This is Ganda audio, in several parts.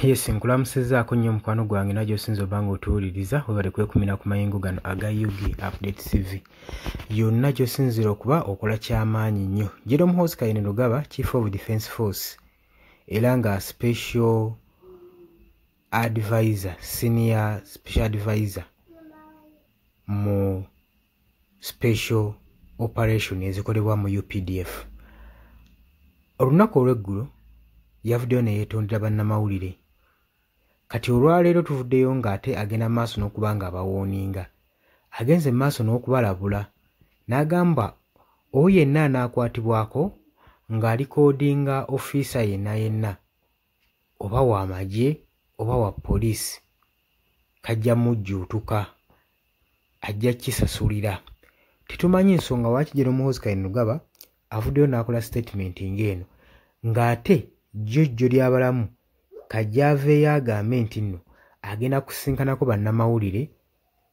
Yes, nkulamusizzaako nnyo mukwano gwange na gy'osinza oba ng'otuwuliriza. Webale kwekumira ku mayengo gano aga UG Update TV. Yonna gy'osinziira okuba okola kyamaanyi nnyo. General Muhoozi Kainerugaba, Chief of Defence Force era nga Special Advisor, Senior Special Advisor mu Special Operation ezikolebwa mu UPDF. Olunaku olw'eggulo yavuddeyo ne yeetondera bannamawulire. Kati olwaleero tuvuddeyo ng'ate agenda maaso n'okuba nga abawooninga. Agenze mu maaso n'okubalabula n'agamba oyo yenna anaakwatibwako ng'alikodinga ofiisa yenna yenna oba wa magye oba wa poliisi kajja mujjuutuka, ajja kisasulira. Tetumanyi nsonga lwaki General Muhoozi Kainerugaba avuddeyo n'akola statement ng'eno ng'ate jjojjo ly'abalamu kajja aveeyo agambe nti nno agenda kusisinkanako bannamawulire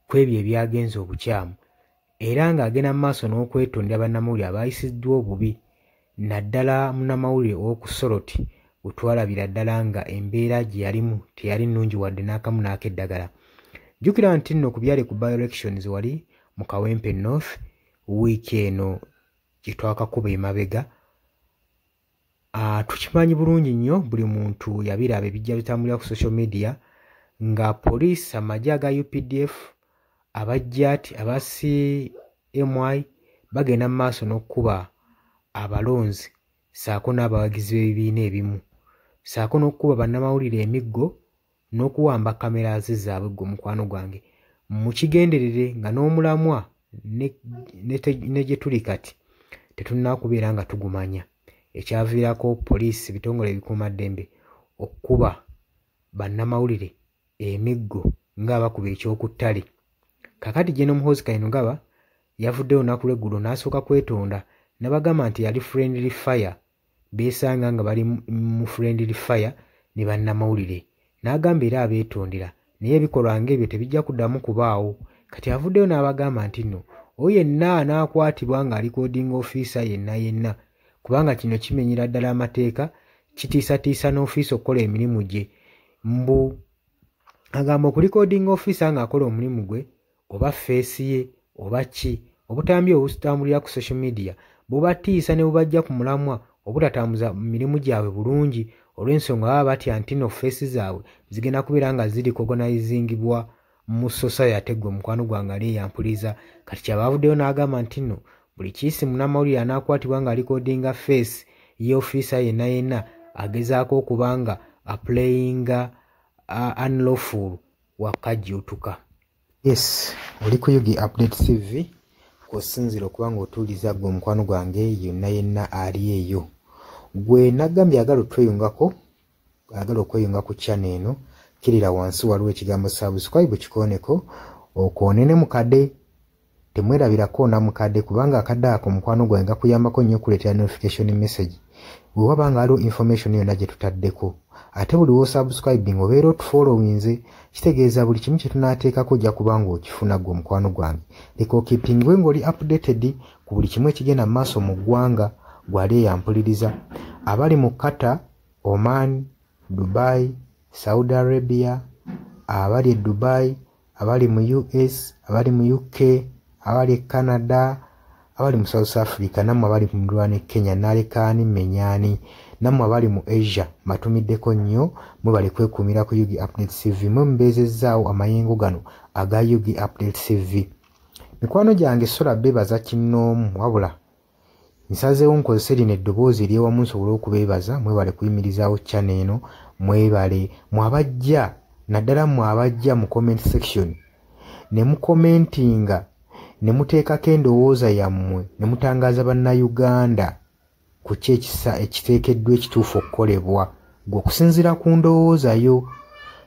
ku ebyo ebyagenze obukyamu era ng'agenda mu maaso n'okwetondera bannamawulire abaayisiddwa obubi, naddala munnamawulire ow'oku Soroti bwe twalabira ddala nga embeera gye yalimu teyali nnungi wadde n'akamu n'ak'eddagala. Jjukira nti nno ku byali ku by-elections wali mu Kawempe North wiiki eno gye twakakuba emabega, tukimanyi bulungi nnyo buli muntu yabiraba ebijja bitambulira ku social media nga poliisi, amagye aga UPDF, abajjaati, aba CMI bagenda mu maaso n'okukuba abalonzi ssaako n'abawagizi b'ebibiina ebimu, ssaako n'okukuba bannamawulire emiggo n'okuwamba kamera zaabwe. Ggwe mukwano gwange mukigenderere nga n'omulamwa ne gye tuli kati tetunnakubeera nga tugumanya ekyaviirako poliisi, ebitongole ebikuumaddembe okukuba bannamawulire emiggo ng'abakuba ekyokuttale. Kaakati General Muhoozi Kainerugaba yavuddeyo olunaku lw'eggulo n'asooka kwetonda n'abagamba nti yali friendly fire, beesanga nga bali mu friendly fire ne bannamawulire, n'agamba era abeetondera naye ebikolwa ng'ebyo tebijja kuddamu kubaawo. Kati avuddeyo n'abagamba nti nno oyo yenna anaakwatibwa ng'alikodinga ofiisa yenna yenna, kubanga kino kimenyera ddala amateeka, kitiisatiisa n'ofiisa okukola emirimu gye. Mbu agamba okulikodinga ofiisa ng'akola omulimu gwe oba face ye oba ki, obutambi obutambulira ku social media bubatiisa ne bubajja ku mulamwa obutatambuza mirimu gyabwe bulungi, olw'ensonga baba batya nti nno face zaabwe zigenda kubeera nga ziri recognizingibwa mu society. Ggwe mukwano gwange ali eyampuliza, kati kyaba avuddeyo n'agamba nti nno buli kiisi munnamawulire anaakwatibwa ng'alikodinga face y'ofiisa yenna yenna agezaako okuba nga aplayinga unlawful wakajjuutuka. Yes, oli ku UG Update TV kw'osinziira okuba ng'otuuliza ggwe mukwano gwange yenna yenna ali eyo. Gwe nagambye ayagala otweyungako, ayagala okweyunga ku channel eno, kkirira wansi waliwo ekigambo subscribe, kikooneko okoone ne mukadde. Temwerabira koona mukadde kubanga akadde ako mukwano gwange gakuyambako nnyo okuleetera notification message bwe waba nga waliwo information yonna gye tutaddeko. Ate buli w'osubscribing obeera otufollowinze, kitegeeza buli kimu kye tunaateekako ojja kuba ng'okifuna. Ggwe mukwano gwange leka okeepingwe ng'oli updated ku buli kimu ekigenda mu maaso mu ggwanga. Gwali eyampuliriza abali mu Qatar, Oman, Dubai, Saudi Arabia, abali e Dubai, abali mu US, abali mu UK, abali e Canada, abali mu South Africa, nammwe abali mu muliraano e Kenya, nalekaani mmenyaani, nammwe abali mu Asia, mbatumiddeko nnyo. Mwebale kwekuumira ku UG Update TV, mwe mubeezezzaawo amayengo gano aga UG Update TV. Mikwano gyange, sola beebaza kinnoomu, wabula nsazeewo nkozese lino eddoboozi ery'ewamu nsobole okubeebaza. Mwebale kuyimirizaawo channel eno, mwebale mwe abajja, naddala mmwe abajja mu comment section ne mukomentinga ne muteekako endowooza yammwe ne mutangaaza Bannayuganda ku ki ekisa ekiteekeddwa ekituufu okukolebwa gwe okusinziira ku ndowooza yo.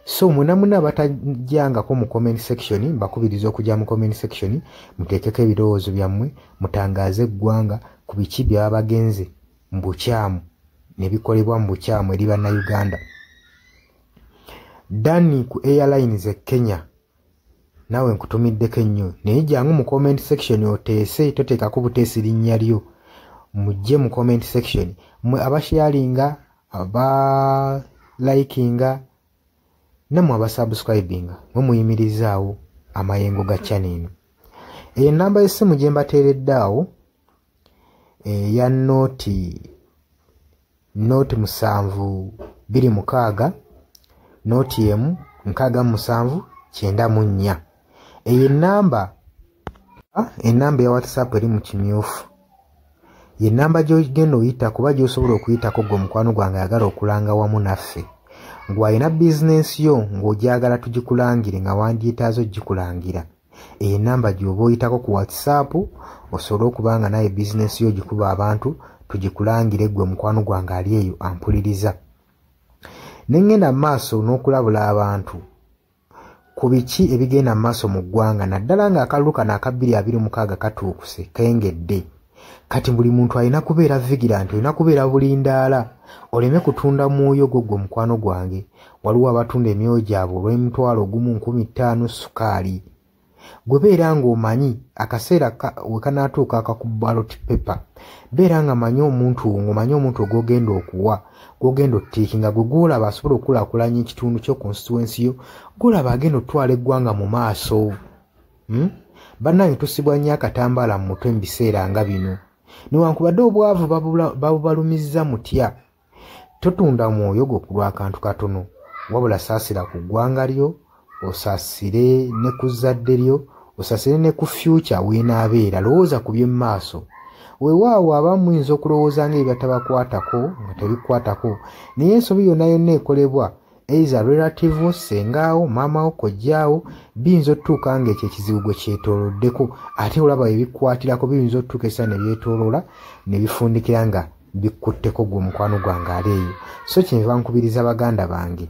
So mwena mwena abatajjangako mu comment section, mbakubiriza okujja mu comment section muteekeko ebirowoozo byammwe, mutangaaze eggwanga ku biki byaba bagenze mu bukyamu ne bikolebwa mu bukyamu eri Bannayuganda. Dani ku airlines e Kenya, naawe nkutumiddeko ennyo, naye jangu mu comment section oteese, toteekako buteesi linnya lyo. Mujje mu comment section mmwe abasharinga, aba likinga. Nammwe abasubscribinga mwe muyimirizaawo amayengo ga channel eno. Eyo ennamba y'essimu gye mbateeredde awo eya 0 0 7 2 6 0 1 67 94. Eyo ennamba eya WhatsApp eri mu kimyufu, ye nnamba gy'ogenda oyita kuba gy'osobola okuyitako gwe mukwano gwange ayagala okulanga wamu naffe, gw'alina bizinensi yo ng'ogyagala tugikulangire, nga wandyetaaze ogikulangira. Eyo ennamba gy'oba oyitako ku WhatsApp osobole okuba nga naye bizinensi yo ogikuba abantu tugikulangire, gwe mukwano gwange ali eyo ampuliriza. Ne ŋŋenda mu maaso n'okulabula abantu ku biki ebigenda mu maaso mu ggwanga, naddala ng'akalulu kano aka 2026 katuukuse kengedde. Kati buli muntu alina kubeera vigilant, olina kubeera bulindaala oleme kutunda mwoyo gwo. Gwe mukwano gwange, waliwo abatunda emyoyo gyabwe olw'omutwalo 1, 5,000 sukaali. Gwe beera ng'omanyi akaseera we kanaatuuka akaku ballot paper, beera nga manyi omuntu, ng'omanyi omuntu gw'ogenda okuwa, gw'ogenda otiikinga, gwe gw'olaba asobola okukulaakulanya ekitundu kyo, constituency yo, gw'olaba agenda otwala eggwanga mu maaso. Bannange, tusibwa nnyo akatambaala mu mutwe mu biseera nga bino. Newankubadde obwavu babubalumizza mutya, totunda mwoyo gwo ku lw'akantu katono, wabula saasira ku ggwanga lyo, osaasire ne ku zzadde lyo, osaasire ne ku future weenaabeera. Lowooza ku by'emmaaso. Weewaawo abamu muyinza okulowooza nga ebyatabakwatako nga tebikwatako, naye ensobi yonna yonna ekolebwa either relative wo, ssengaawo, maamawo, kojjaawo, biyinza otutuuka nga ekyo ekizibu gwe kyetooloddeko, ate olaba ebikwatirako biyinza otutuuka essaawa ne byetooloola ne bifundikira nga bikkutteko gwe omukwano gwange ali eyo. So kyenva nkubiriza baganda bange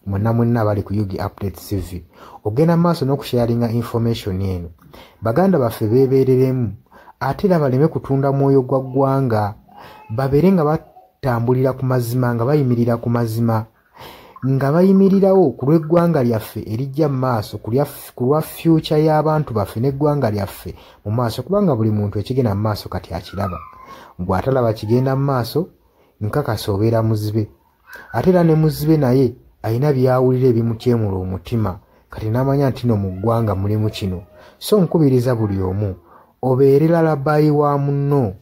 mwenna mwenna abali ku UG Update TV ogenda maaso n'okusharinga information eno. Baganda baffe beebeereremu, ate era baleme kutunda mwoyo gwa ggwanga, babeere nga batambulira ku mazima, nga bayimirira ku mazima, nga bayimirirawo ku lw'eggwanga lyaffe erijja mu maaso, ku lwa future y'abantu baffe n'eggwanga lyaffe mu maaso, kubanga buli muntu ekigenda mu maaso kati akiraba. Gw'atalaba kigenda mu maaso, nkakasa obeera muzibe, ate era ne muzibe naye alina by'awulira ebimutyemula omutima, kati n'amanya nti no mu ggwanga mulimu kino. So nkubiriza buli omu obeere lalabayi wa munno,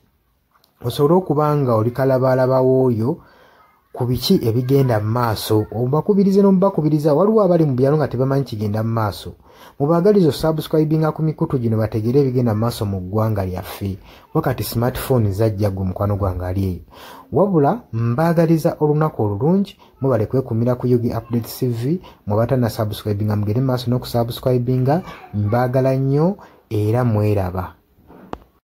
osobole okuba nga oli kalabaalaba w'oyo ku biki ebigenda mu maaso. Obakubirize n'omubakubiriza. Waliwo abali mu byalo nga tebamanyi kigenda mu maaso, mubaagalize osubscribinga ku mikutu gino bategere ebigenda mu maaso mu ggwanga lyaffe, wakati smartphone zajja. Gwe mukwano gwange ali eyo, wabula mbaagaliza olunaku olulungi. Mubale kwekumira ku UG Update TV. Mwebatana subscribinga, mugende mu maaso n'okusubscribinga. Mbaagala nnyo era mweraba.